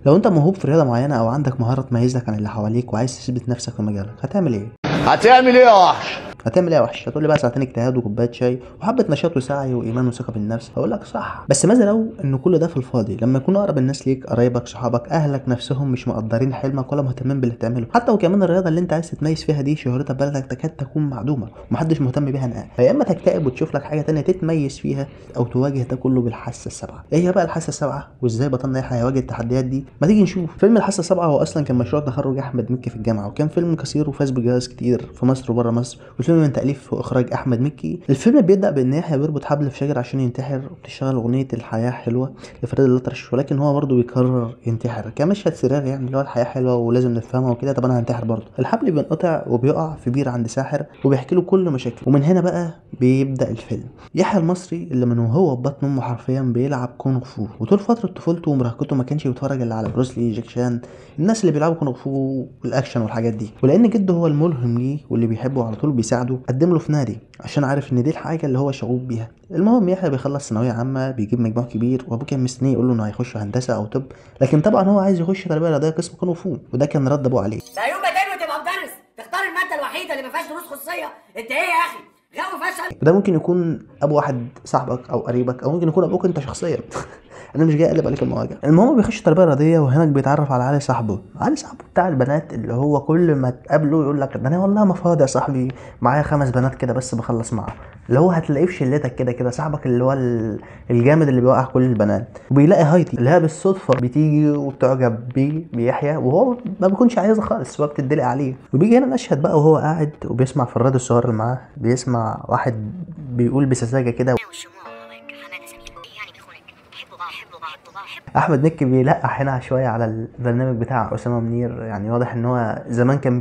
لو انت موهوب في رياضة معينة او عندك مهارة تميزك عن اللي حواليك وعايز تثبت نفسك في مجالك، هتعمل ايه؟ هتعمل ايه يا وحش؟ هتعمل ايه يا وحش؟ هتقول لي بقى ساعتين اجتهاد وكوبايه شاي وحبه نشاط وسعي وايمان وثقه بالنفس. هقول لك صح، بس ماذا لو ان كل ده في الفاضي؟ لما يكون اقرب الناس ليك، قرايبك، صحابك، اهلك نفسهم مش مقدرين حلمك ولا مهتمين باللي بتعمله، حتى وكمان الرياضة اللي انت عايز تتميز فيها دي شهرتها في بلدك تكاد تكون معدومة ومحدش مهتم بيها نهائي. يا اما تكتئب وتشوف لك حاجة تانية تتميز فيها، او تواجه ده كله بالحاسه السابعة. ايه هي بقى الحاسة السابعة وازاي بطلنا يحيى هيواجه التحديات دي؟ ما تيجي نشوف. فيلم الحاسة السابعة هو اصلا كان مشروع تخرج احمد مكي في الجامعة، وكان فيلم قصير وفاز بجوائز كتير في مصر وبره مصر، والفيلم من تأليف وإخراج أحمد مكي. الفيلم بيبدأ بإن يحيى بيربط حبل في شجر عشان ينتحر، وبتشتغل أغنية الحياة حلوة لفريد الأطرش، ولكن هو برضه بيقرر ينتحر كمشهد سرير، يعني اللي هو الحياة حلوة ولازم نفهمها وكده، طب أنا هنتحر برضه. الحبل بينقطع وبيقع في بير عند ساحر وبيحكي له كل مشاكله، ومن هنا بقى بيبدأ الفيلم. يحيى المصري اللي من وهو في بطن أمه حرفيا بيلعب كونغ فو، وطول فترة طفولته ومراهقته ما كانش بيتفرج إلا على بروسلي، جاك شان، الناس اللي بيلعبوا كونغ فو والأكشن والحاجات دي. ولأن جده هو الملهم ليه واللي بيحبه على طول بيساعده، قدم له في نادي عشان عارف ان دي الحاجة اللي هو شغوف بيها. المهم يحيى بيخلص ثانوية عامة، بيجيب مجموع كبير، وابوه كان مستنيه يقول له انه هيخش هندسة او طب، لكن طبعا هو عايز يخش تربيه رياضية قسم كونغ فو، وده كان رد ابوه عليه. ده يوم ما تنوي تبقى مدرس تختار المادة الوحيدة اللي ما فيهاش دروس خصوصية، انت ايه يا اخي؟ غاوي فشل. وده ممكن يكون ابو واحد صاحبك او قريبك، او ممكن يكون ابوك انت شخصيا. انا مش جاي اقلب عليك المواجع. المهم بيخش تربيه رياضية، وهناك بيتعرف على علي صاحبه، علي صاحبه بتاع البنات اللي هو كل ما تقابله يقول لك ده انا والله ما فاضي يا صاحبي، معايا 5 بنات كده بس بخلص معاهم، اللي هو هتلاقيه في شلتك كده كده، صاحبك اللي هو الجامد اللي بيوقع كل البنات. وبيلاقي هايدي اللي هي بالصدفة بتيجي وبتعجب بيه بيحيى، وهو ما بيكونش عايزها خالص، هو بتدلق عليه. وبيجي هنا مشهد بقى وهو قاعد وبيسمع في الراديو الصغير اللي معاه، بيسمع واحد بيقول بسذاجه كده، احمد مكي بيلقح هنا شوية على البرنامج بتاع اسامة منير، يعني واضح ان هو زمان كان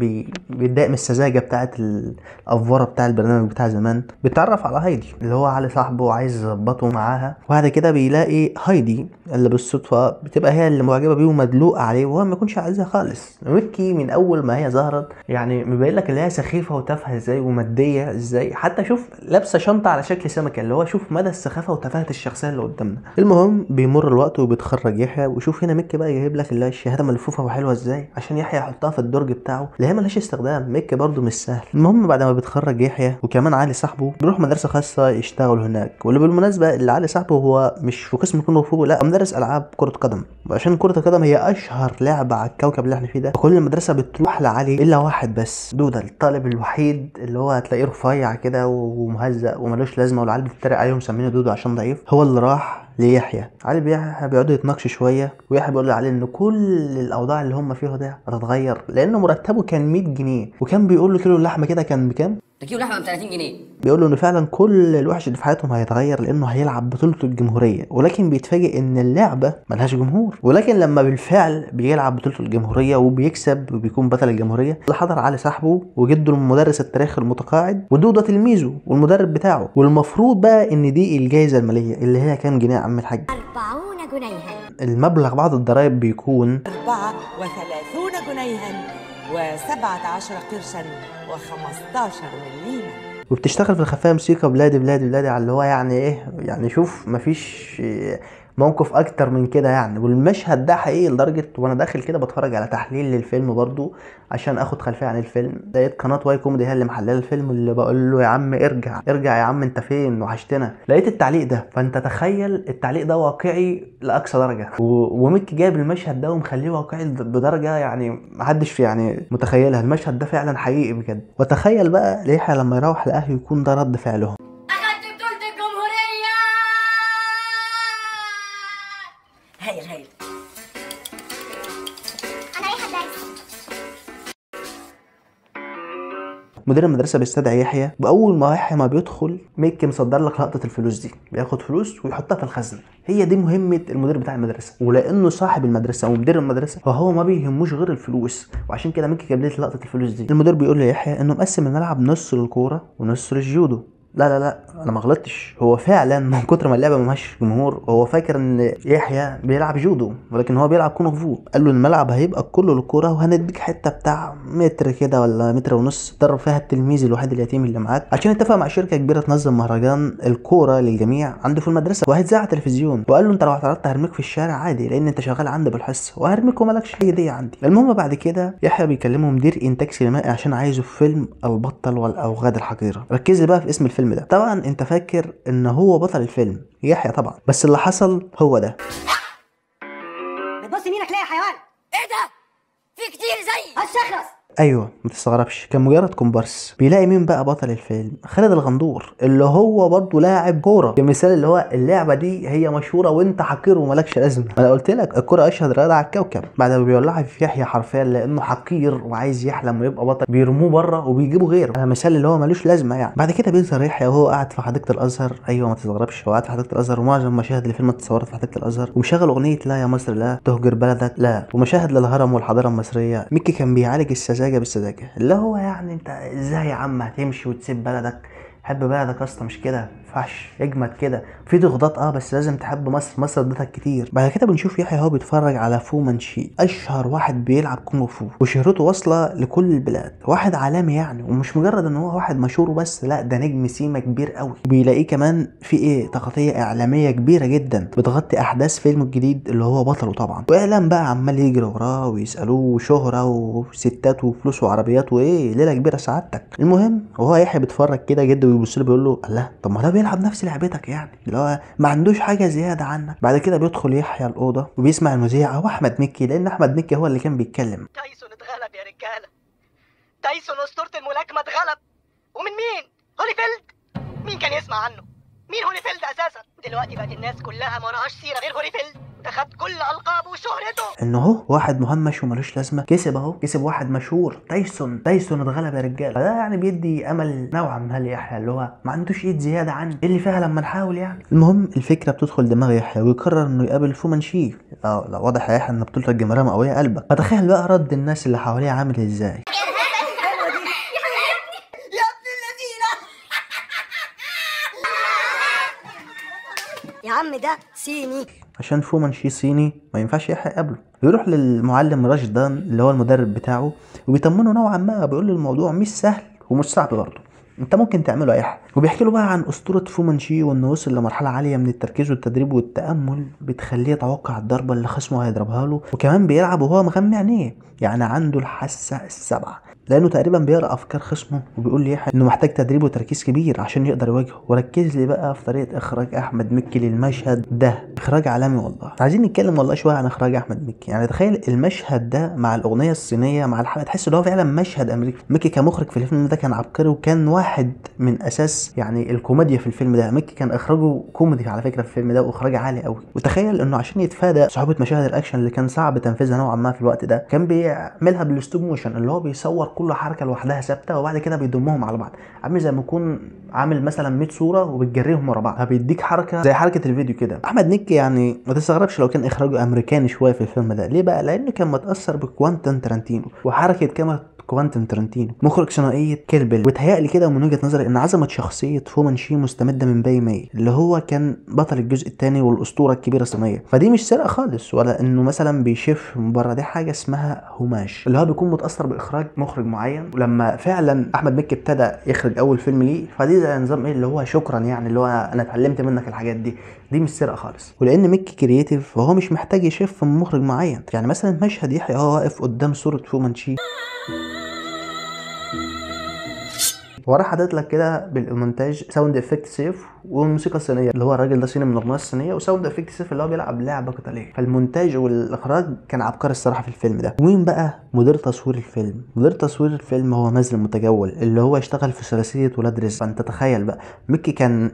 بيتضايق من السذاجة بتاعه الافوره بتاع البرنامج بتاع زمان. بيتعرف على هايدي اللي هو علي صاحبه وعايز يظبطه معاها، وبعد كده بيلاقي هايدي اللي بالصدفة بتبقى هي اللي معجبه بيه ومدلوقه عليه، وهو ما يكونش عايزها خالص. مكي من اول ما هي ظهرت يعني مبين لك اللي هي سخيفة وتافهه ازاي وماديه ازاي، حتى شوف لابسه شنطه على شكل سمكة، اللي هو شوف مدى السخافه وتفاهه الشخصية اللي قدامنا. المهم بيمر الوقت وبيتخرج يحيى، وشوف هنا مكي بقى جايب لك اللي هي الشهادة ملفوفه وحلوه ازاي عشان يحيى يحطها في الدرج بتاعه اللي هي ملهاش استخدام. مكي برده مش سهل. المهم بعد ما بيتخرج يحيى وكمان علي صاحبه بيروح مدرسه خاصة يشتغل هناك، واللي بالمناسبة اللي علي صاحبه هو مش في قسم كونغ فو، لا مدرس العاب كره قدم، وعشان كره القدم هي اشهر لعبه على الكوكب اللي احنا فيه ده، كل المدرسة بتروح لعلي الا واحد بس، دوده الطالب الوحيد اللي هو هتلاقيه رفيع كده ومهزق وملوش لازمه، والعيال بتتريق عليه ومسمينه دودو عشان ضعيف، هو اللي راح ليحيى. علي بيحيى بيقعدوا يتناقشوا شوية، ويحيى بيقول لعلي ان كل الاوضاع اللي هم فيها ده هتتغير، لانه مرتبه كان 100 جنيه، وكان بيقول له كيلو اللحمة كده كان بكام؟ ده كيلو لحمه ب 30 جنيه. بيقول له انه فعلا كل الوحش اللي في حياتهم هيتغير لانه هيلعب بطوله الجمهورية، ولكن بيتفاجئ ان اللعبة ملهاش جمهور. ولكن لما بالفعل بيلعب بطوله الجمهورية وبيكسب وبيكون بطل الجمهورية، اللي حضر علي صاحبه وجده المدرس التاريخ المتقاعد ودوده تلميذه والمدرب بتاعه. والمفروض بقى ان دي الجائزة المالية اللي هي كام جنيه يا عم الحاج؟ 40 جنيها. المبلغ بعد الضرايب بيكون 34 جنيها و17 قرشا و15 مليما. وبتشتغل في الخفايا موسيقى بلادي بلادي بلادي، على اللي هو يعني ايه، يعني شوف مفيش موقف اكتر من كده يعني. والمشهد ده حقيقي لدرجة وانا داخل كده بتفرج على تحليل للفيلم برضو عشان اخد خلفية عن الفيلم، لقيت قناة واي كوميدي هي اللي محلله الفيلم، اللي بقول له يا عم ارجع ارجع يا عم انت فين وحشتنا، لقيت التعليق ده. فانت تخيل التعليق ده واقعي لاقصى درجه، وميكي جايب المشهد ده ومخليه واقعي بدرجة يعني محدش يعني متخيلها. المشهد ده فعلا حقيقي بجد. وتخيل بقى يحيى لما يروح لاهله يكون ده رد فعلهم. هايل هايل. انا رايحة الدرس. مدير المدرسة بيستدعي يحيى، واول ما يحيى ما بيدخل ميكي مصدر لك لقطة الفلوس دي، بياخد فلوس ويحطها في الخزنة. هي دي مهمة المدير بتاع المدرسة، ولانه صاحب المدرسة ومدير المدرسة فهو ما بيهموش غير الفلوس، وعشان كده ميكي جاب لي لقطة الفلوس دي. المدير بيقول ليحيى انه مقسم الملعب نص للكورة ونص للجودو، لا لا لا انا ما غلطتش، هو فعلا من كتر ما اللعبة ما فيهاش جمهور هو فاكر ان يحيى بيلعب جودو، ولكن هو بيلعب كونغ فو. قال له الملعب هيبقى كله للكورة، وهنديك حتة بتاع متر كده ولا متر ونص تدرب فيها التلميذ الوحيد اليتيم اللي معاك، عشان اتفق مع شركة كبيرة تنظم مهرجان الكورة للجميع عنده في المدرسة وهيتذاع على التلفزيون. وقال له انت لو اعترضت هرميك في الشارع عادي، لان انت شغال عندي بالحصه وهرميك ومالكش اي دي عندي. المهم بعد كده يحيى بيكلمه مدير انتاج سينمائي عشان عايزه في فيلم البطل والاوغاد الحقيرة. ركز بقى في اسم الفيلم ده، طبعا انت فاكر ان هو بطل الفيلم يحيى طبعا، بس اللي حصل هو ده. بتبص يمينك ليه يا حيوان؟ ايه ده؟ في كتير زيي. هتشخص. ايوه ما تستغربش، كان مجرد كومبارس. بيلاقي مين بقى بطل الفيلم؟ خالد الغندور، اللي هو برضه لاعب كورة، كمثال اللي هو اللعبة دي هي مشهورة وانت حقير ومالكش لازمه. انا قلت لك الكورة اشهر رياضة على الكوكب. بعد ما بيولعها في يحيى حرفيا لانه حقير وعايز يحلم ويبقى بطل، بيرموه بره وبيجيبوا غيره، على مثال اللي هو ملوش لازمه يعني. بعد كده بيظهر يحيى وهو قاعد في حديقة الازهر. ايوه ما تستغربش، هو قاعد في حديقة الازهر، ومعظم مشاهد الفيلم اتصورت في حديقة الازهر، ومشغل اغنية لا يا مصر لا تهجر بلدك لا، ومشاهد للهرم والحضارة المصرية. ميكي كان بيعالج السذاجة بالسذاجه، اللي هو يعني انت ازاي يا عم هتمشي وتسيب بلدك؟ حب بلدك اصلا، مش كده، ما ينفعش اجمد كده، في ضغوطات بس لازم تحب مصر، مصر ادتك كتير. بعد كده بنشوف يحيى هو بيتفرج على فو مانشي، اشهر واحد بيلعب كونغ فو وشهرته واصله لكل البلاد، واحد عالمي يعني، ومش مجرد ان هو واحد مشهور وبس، لا ده نجم سيما كبير قوي. بيلاقيه كمان في ايه تغطيه اعلامية كبيرة جدا بتغطي احداث فيلمه الجديد اللي هو بطلة طبعا، واعلام بقى عمال يجري وراه ويسالوه، شهره وستات وفلوس وعربيات وايه ليلة كبيرة سعادتك. المهم وهو يحيى بيتفرج كده جده بيبص له بيقول له الله، طب ما ده بيلعب نفس لعبتك يعني، اللي هو ما عندوش حاجة زيادة عنك. بعد كده بيدخل يحيى الاوضة وبيسمع المذيع واحمد مكي، لان احمد مكي هو اللي كان بيتكلم. تايسون اتغلب يا رجاله، تايسون اسطورة الملاكمة اتغلب، ومن مين؟ هوليفيلد؟ مين كان يسمع عنه؟ مين هوليفيلد اساسا؟ دلوقتي بقت الناس كلها ما وراهاش سيره غير هوليفيلد، ده خد كل القابه وشهرته. ان هو واحد مهمش وملوش لازمه كسب اهو، كسب واحد مشهور تايسون، تايسون اتغلب يا رجاله. فده يعني بيدي امل نوعا ما ليحيى، اللي هو ما عندوش ايد زيادة عنه، اللي فيها لما نحاول يعني. المهم الفكرة بتدخل دماغ يحيى ويقرر انه يقابل فو مانشي. لا واضح يا يحيى ان بطوله الجماهيرية مقويه قلبك. فتخيل بقى رد الناس اللي حواليه عامل ازاي. يا عم ده صيني، عشان فو مانشي صيني ما ينفعش يحيى يقابله. بيروح للمعلم رشدان اللي هو المدرب بتاعه وبيطمنه نوعا ما، بيقول له الموضوع مش سهل ومش صعب برضه، انت ممكن تعمله يا يحيى. وبيحكي له بقى عن اسطورة فو مانشي، وانه وصل لمرحلة عالية من التركيز والتدريب والتامل بتخليه يتوقع الضربة اللي خصمه هيضربها له، وكمان بيلعب وهو مغمي عينيه، يعني عنده الحاسة السبعة، لانه تقريبا بيقرا افكار خصمه. وبيقول ليحيى انه محتاج تدريب وتركيز كبير عشان يقدر يواجهه. وركز لي بقى في طريقه اخراج احمد مكي للمشهد ده، اخراج عالمي والله. عايزين نتكلم والله شوية عن اخراج احمد مكي، يعني تخيل المشهد ده مع الاغنية الصينية مع الحلقة، تحس ان هو فعلا مشهد امريكي. مكي كمخرج في الفيلم ده كان عبقري، وكان واحد من اساس يعني الكوميديا في الفيلم ده. مكي كان اخراجه كوميدي على فكرة في الفيلم ده، واخراج عالي قوي. وتخيل انه عشان يتفادى صعوبة مشاهد الاكشن اللي كان صعب تنفيذها نوعا ما في الوقت ده، كان بيعملها بال stop motion، اللي هو بيصور كل حركة لوحدها ثابتة وبعد كده بيضمهم على بعض، عامل زي ما يكون عامل مثلا 100 صوره وبتجريهم ورا بعض، فبيديك حركة زي حركة الفيديو كده. احمد مكي يعني ما تستغربش لو كان اخراجه امريكاني شوية في الفيلم ده. ليه بقى؟ لانه كان متاثر بكوانتين ترنتينو وحركه كاميرا كوانتين ترنتينو، مخرج ثنائية Kill Bill. وتهيألي كده من وجهه نظري ان عظمه شخصية فو مانشي مستمدة من باي ماي، اللي هو كان بطل الجزء الثاني والاسطوره الكبيرة الصينية. فدي مش سرقه خالص، ولا انه مثلا بيشف من بره، دي حاجة اسمها homage، اللي هو بيكون متاثر باخراج مخرج معين. ولما فعلا احمد مكي ابتدى يخرج اول فيلم ليه، فدي زي نظام ايه اللي هو شكرا يعني، اللي هو انا اتعلمت منك الحاجات دي، دي مش سرقه خالص. ولان مكي creative فهو مش محتاج يشف من مخرج معين. يعني مثلا مشهد يحيى هو واقف قدام صوره فو مانشي، وراح حاطط لك كده بالمونتاج sound effect سيف والموسيقى الصينية، اللي هو الراجل ده صيني من الاغنية الصينية، و sound effect سيف اللي هو بيلعب لعبه قتالية. فالمونتاج والاخراج كان عبقري الصراحة في الفيلم ده. ومين بقى مدير تصوير الفيلم؟ مدير تصوير الفيلم هو مازن المتجول، اللي هو اشتغل في ثلاثية ولاد رزق. فانت تخيل بقى مكي كان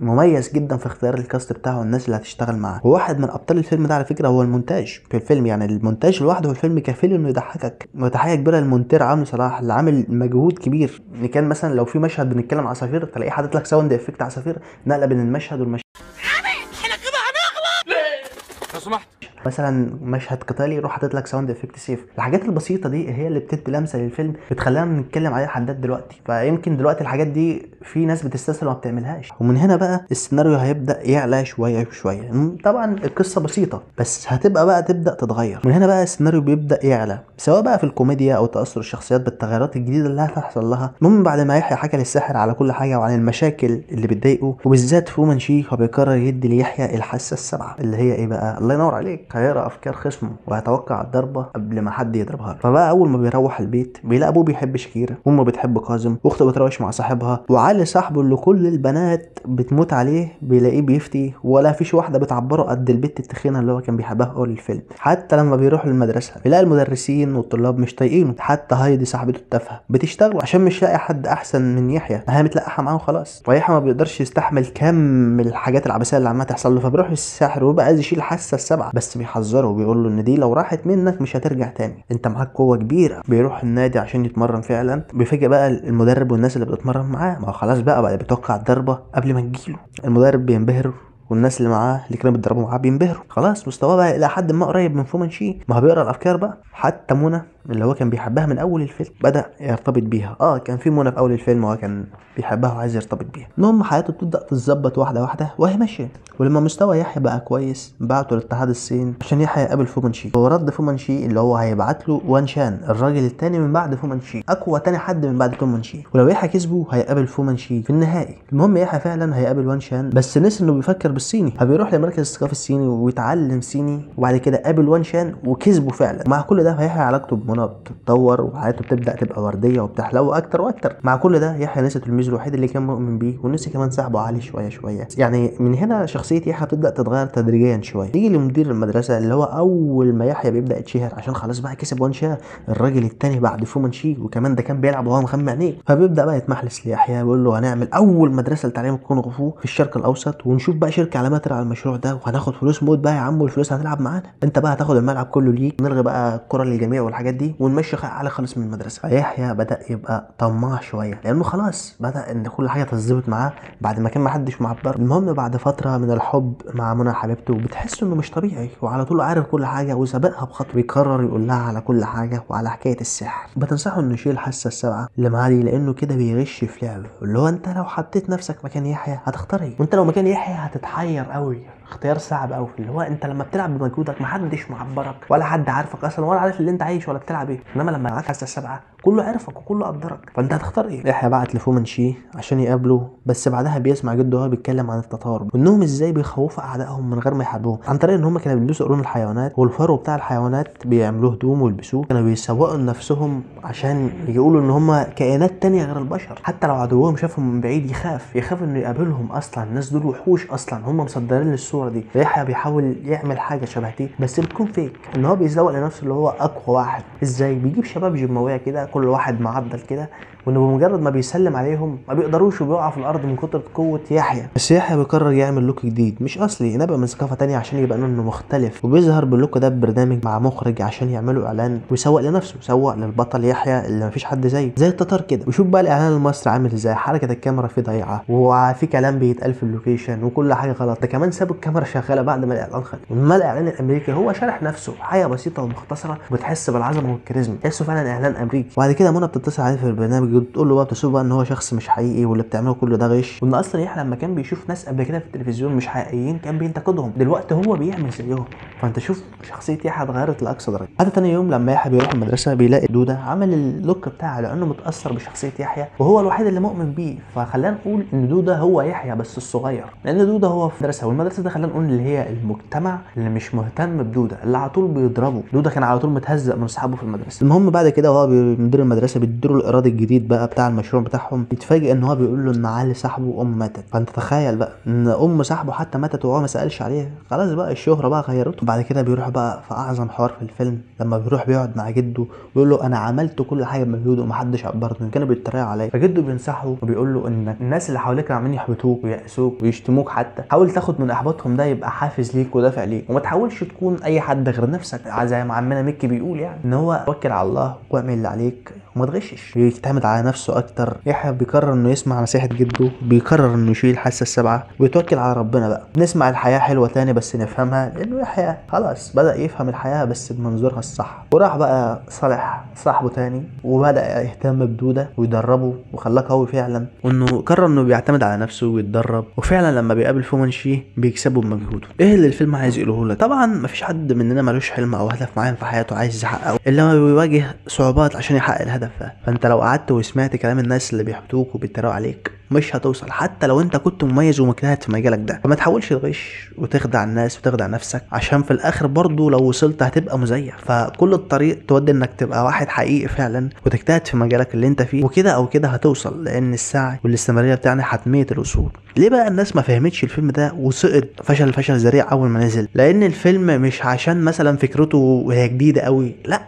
مميز جدا في اختيار ال cast بتاعه والناس اللي هتشتغل معاه. وواحد من ابطال الفيلم ده على فكرة هو المونتاج في الفيلم، يعني المونتاج لوحده في الفيلم كفيل انه يضحكك. وتحية كبيرة للمونتير عمرو صلاح اللي عامل مجهود كبير. ان كان مثلا لو في مشهد بنتكلم عصافير تلاقيه حاطط لك sound effect عصافير، نقله بين المشهد والمشهد. احنا كده هنغلط ليه؟ سمحت. مثلا مشهد قتالي يروح حاطط لك sound effect سيف. الحاجات البسيطة دي هي اللي بتدي لمسه للفيلم، بتخلينا نتكلم عليها لحد دلوقتي. فيمكن دلوقتي الحاجات دي في ناس بتستسهل وما بتعملهاش. ومن هنا بقى السيناريو هيبدا يعلى شوية شوية. طبعا القصة بسيطة بس هتبقى بقى تبدا تتغير. من هنا بقى السيناريو بيبدا يعلى، سواء بقى في الكوميديا او تاثر الشخصيات بالتغيرات الجديدة اللي هتحصل لها. المهم بعد ما يحيى حكى للساحر على كل حاجة وعن المشاكل اللي بتضايقه وبالذات فومانشي، فبيقرر يدي ليحيى الحاسة السبعة اللي هي ايه بقى؟ الله ينور عليك، هيقرا افكار خصمه وهيتوقع الضربة قبل ما حد يضربها له. فبقى اول ما بيروح البيت بيلاقي ابوه بيحب شاكيرا، وامه بتحب كاظم، واخته بتروش مع صاحبها، وعلي صاحبه اللي كل البنات بتموت عليه بيلاقيه بيفتي، ولا فيش واحدة بتعبره قد البت التخينه اللي هو كان بيحبها في اول الفيلم. حتى لما بيروح المدرسة بيلاقي المدرسين والطلاب مش طايقينه، حتى هايدي صاحبته التافهة بتشتغله عشان مش لاقي حد احسن من يحيى، هي متلقحه معاه وخلاص. ويحيى ما بيقدرش يستحمل كم الحاجات العبثيه اللي عماله تحصل له، فبيروح للساحر وبيبقى عايز يشيل الحاسة السبعة، بس بيحذره وبيقول له ان دي لو راحت منك مش هترجع تاني، انت معاك قوة كبيرة. بيروح النادي عشان يتمرن فعلا، بيفاجئ بقى المدرب والناس اللي بتتمرن معاه، ما هو خلاص بقى بيتوقع الضربة قبل ما تجيله. المدرب بينبهر والناس اللي معاه اللي كانوا بيتدربوا معاه بينبهروا، خلاص مستواه بقى الى حد ما قريب من فومانشي، ما هو بيقرا الافكار بقى. حتى منى اللي هو كان بيحبها من اول الفيلم بدا يرتبط بيها، كان في منى في اول الفيلم وهو كان بيحبها وعايز يرتبط بيها. المهم حياته بتبدا تتظبط واحدة واحدة وهي ماشية. ولما مستوى يحيى بقى كويس بعته لاتحاد الصين عشان يحيى يقابل فومانشي، ورد فومانشي اللي هو هيبعت له وانشان الراجل الثاني من بعد فومانشي، اقوى تاني حد من بعد فومانشي، ولو يحيى كسبه هيقابل فومانشي في النهائي. المهم يحيى فعلا هيقابل وانشان، بس نسي انه بيفكر بالصيني، فبيروح لمركز الثقافي الصيني ويتعلم صيني، وبعد كده قابل وانشان وكسبه فعلا. مع كل ده يحيى علاقته بمنى بتتطور وحياته بتبدا تبقى وردية وبتحلو اكتر واكتر. مع كل ده يحيى نسي التلميذ الوحيد اللي كان مؤمن بيه، ونسي كمان صاحبه علي شوية شوية. يعني من هنا شخصية يحيى بتبدا تتغير تدريجيا شوية. يجي لمدير المدرسة اللي هو اول ما يحيى بيبدا يتشهر عشان خلاص بقى كسب وانشان الراجل الثاني بعد فومانشي، وكمان ده كان بيلعب وهو مغمى عينيه، فبيبدا بقى يتمحلس ليحيى ويقول له هنعمل اول مدرسه لتعليم الكونغ فو في الشرق الاوسط، ونشوف بقى شركة عالمية ترعى المشروع ده، وهناخد فلوس موت بقى يا عم، والفلوس هتلعب معانا، انت بقى هتاخد الملعب كله ليك، نلغي بقى الكره للجميع والحاجات دي، ونمشي علي خالص من المدرسة. فيحيى بدا يبقى طماع شوية لانه خلاص بدا ان كل حاجة تتظبط معاه بعد ما كان محدش معبر. المهم بعد فترة من الحب مع منى حبيبته بتحس انه مش طبيعي وعلى طول عارف كل حاجة وسابقها بخطوة، بيقرر يقول لها على كل حاجة وعلى حكاية السحر. بتنصحه انه يشيل الحاسة السبعة اللي معاه دي لانه كده بيغش في لعبه، اللي هو انت لو حطيت نفسك مكان يحيى هتختار ايه؟ وانت لو مكان يحيى هتتحير قوي، اختيار صعب قوي، اللي هو انت لما بتلعب بمجهودك محدش معبرك ولا حد عارفك اصلا ولا عارف اللي انت عايش ولا بتلعب ايه، انما لما معاك حاسه السبعة كله عرفك وكله قدرك، فانت هتختار ايه؟ يحيى بعت لفومانشي عشان يقابله، بس بعدها بيسمع جده وهو بيتكلم عن التتار وانهم ازاي بيخوفوا اعدائهم من غير ما يحاربوهم، عن طريق ان هم كانوا بيلبسوا قرون الحيوانات والفرو بتاع الحيوانات بيعملوه هدوم ويلبسوه، كانوا بيسوقوا لنفسهم عشان يقولوا ان هم كائنات تانية غير البشر، حتى لو عدوهم شافهم من بعيد يخاف انه يقابلهم اصلا، الناس دول وحوش اصلا، هم مصدرين للصورة دي. يحيى بيحاول يعمل حاجة شبه دي بس بتكون fake، ان هو بيزوق لنفسه اللي هو اقوى واحد. ازاي؟ بيجيب شباب جيماويه كده كل واحد معضل كده، وانه بمجرد ما بيسلم عليهم ما بيقدروش وبيقعوا في الارض من كتر قوة يحيى. بس يحيى بيقرر يعمل look جديد مش اصلي، نبقى من ثقافة تانية عشان يبقى انه مختلف، وبيظهر بال look ده ببرنامج مع مخرج عشان يعملوا اعلان ويسوق لنفسه، سوق للبطل يحيى اللي ما فيش حد زيه زي التتار كده. وشوف بقى الاعلان المصري عامل ازاي، حركة الكاميرا فيه ضايعة وفي كلام بيتقال في ال location وكل حاجة غلط، ده كمان سابوا الكاميرا شغالة بعد ما الاعلان خلص. اما الاعلان الامريكي هو شارح نفسه حاجة بسيطة ومختصره وبتحس بالعظمة والكاريزما، تحسه فعلا اعلان امريكي. وبعد كده منى بتتصل عليه في البرنامج وتقول له بقى، بتصف بقى ان هو شخص مش حقيقي واللي بتعمله كله ده غش، وان اصلا يحيى لما كان بيشوف ناس قبل كده في التلفزيون مش حقيقيين كان بينتقدهم، دلوقتي هو بيعمل زيهم. فانت شوف شخصية يحيى اتغيرت لاقصى درجه. حتى تاني يوم لما يحيى بيروح المدرسة بيلاقي دوده عمل ال look بتاعه لانه متاثر بشخصية يحيى وهو الوحيد اللي مؤمن بيه، فخلينا نقول ان دوده هو يحيى بس الصغير، لان دوده هو في مدرسه، والمدرسة ده خلينا نقول اللي هي المجتمع اللي مش مهتم بدوده، اللي على طول بيضربه. دوده كان على طول متهزق من اصحابه في المدرسة. المهم بعد كده وهو مدير المدرسة بيديله الايراد الجديد بقى بتاع المشروع بتاعهم، يتفاجئ ان هو بيقول له ان علي صاحبه امه ماتت. فانت تخيل بقى ان ام صاحبه حتى ماتت وهو ما سالش عليها، خلاص بقى الشهرة بقى غيرته. بعد كده بيروح بقى في اعظم حوار في الفيلم، لما بيروح بيقعد مع جده ويقول له انا عملت كل حاجة بمجهود ومحدش عبرني، كانوا بيتريقوا عليا. فجده بينصحه وبيقول له ان الناس اللي حواليك عمالين يحبطوك ويأسوك ويشتموك، حتى حاول تاخد من احباطهم ده يبقى حافز ليك ودافع ليك، وما تحاولش تكون اي حد غير نفسك، زي ما عمنا ميكي بيقول، يعني ان هو توكل على الله واعمل اللي عليك وما تغشش. بيعتمد على على نفسه اكتر. يحيى بيقرر انه يسمع نصيحة جده، بيقرر انه يشيل الحاسة السابعة ويتوكل على ربنا. بقى نسمع الحياة حلوة تاني بس نفهمها، لانه يحيى خلاص بدأ يفهم الحياة بس بمنظورها الصح. وراح بقى صالح صاحبه تاني وبدأ يهتم بدودة ويدربه وخلاه قوي فعلا، وانه قرر انه بيعتمد على نفسه ويتدرب، وفعلا لما بيقابل فومانشي بيكسبه بمجهوده. ايه اللي الفيلم عايز يقوله لك؟ طبعا مفيش حد مننا ملوش حلم او هدف معين في حياته عايز يحققه الا ما بيواجه صعوبات عشان يحقق الهدف ده. فانت لو قعدت وسمعت كلام الناس اللي بيحبطوك وبيتريقوا عليك مش هتوصل، حتى لو انت كنت مميز ومجتهد في مجالك ده. فما تحاولش تغش وتخدع الناس وتخدع نفسك، عشان في الاخر برضو لو وصلت هتبقى مزيف. فكل الطريق تودي انك تبقى واحد حقيقي فعلا وتجتهد في مجالك اللي انت فيه، وكده او كده هتوصل، لان السعي والاستمرارية بتاعنا حتمية الوصول. ليه بقى الناس ما فهمتش الفيلم ده وسقط فشل ذريع اول ما نزل؟ لان الفيلم مش عشان مثلا فكرته هي جديدة قوي، لا،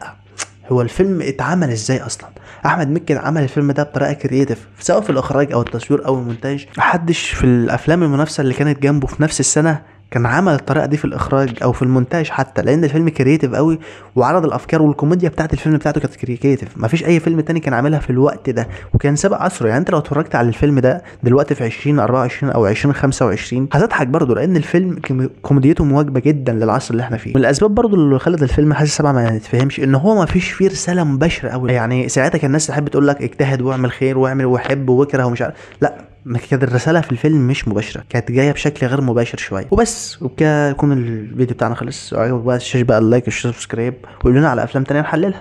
هو الفيلم اتعمل ازاي اصلا. احمد مكي عمل الفيلم ده بطريقة creative، سواء في الاخراج او التصوير او المونتاج. محدش في الافلام المنافسة اللي كانت جنبه في نفس السنة كان عمل الطريقة دي في الاخراج او في المونتاج حتى، لان الفيلم creative قوي وعرض الافكار والكوميديا بتاعت الفيلم بتاعته كانت creative، مفيش اي فيلم تاني كان عاملها في الوقت ده، وكان سابق عصره. يعني انت لو اتفرجت على الفيلم ده دلوقتي في 2024 او 2025 هتضحك برضه، لان الفيلم كوميديته مواكبة جدا للعصر اللي احنا فيه. من الاسباب برضه اللي خلت الفيلم حاسه سبعة ما يتفهمش ان هو مفيش فيه رسالة مباشرة قوي. يعني ساعتها كان الناس تحب تقول لك اجتهد واعمل خير واعمل وحب واكره ومش عارف، لا، كانت الرسالة في الفيلم مش مباشرة، كانت جاية بشكل غير مباشر شوية وبس. وبكده يكون الفيديو بتاعنا خلص. عجبك بقى الشاشة بقى ال like وال subscribe، وقولوا لنا على افلام تانية نحللها.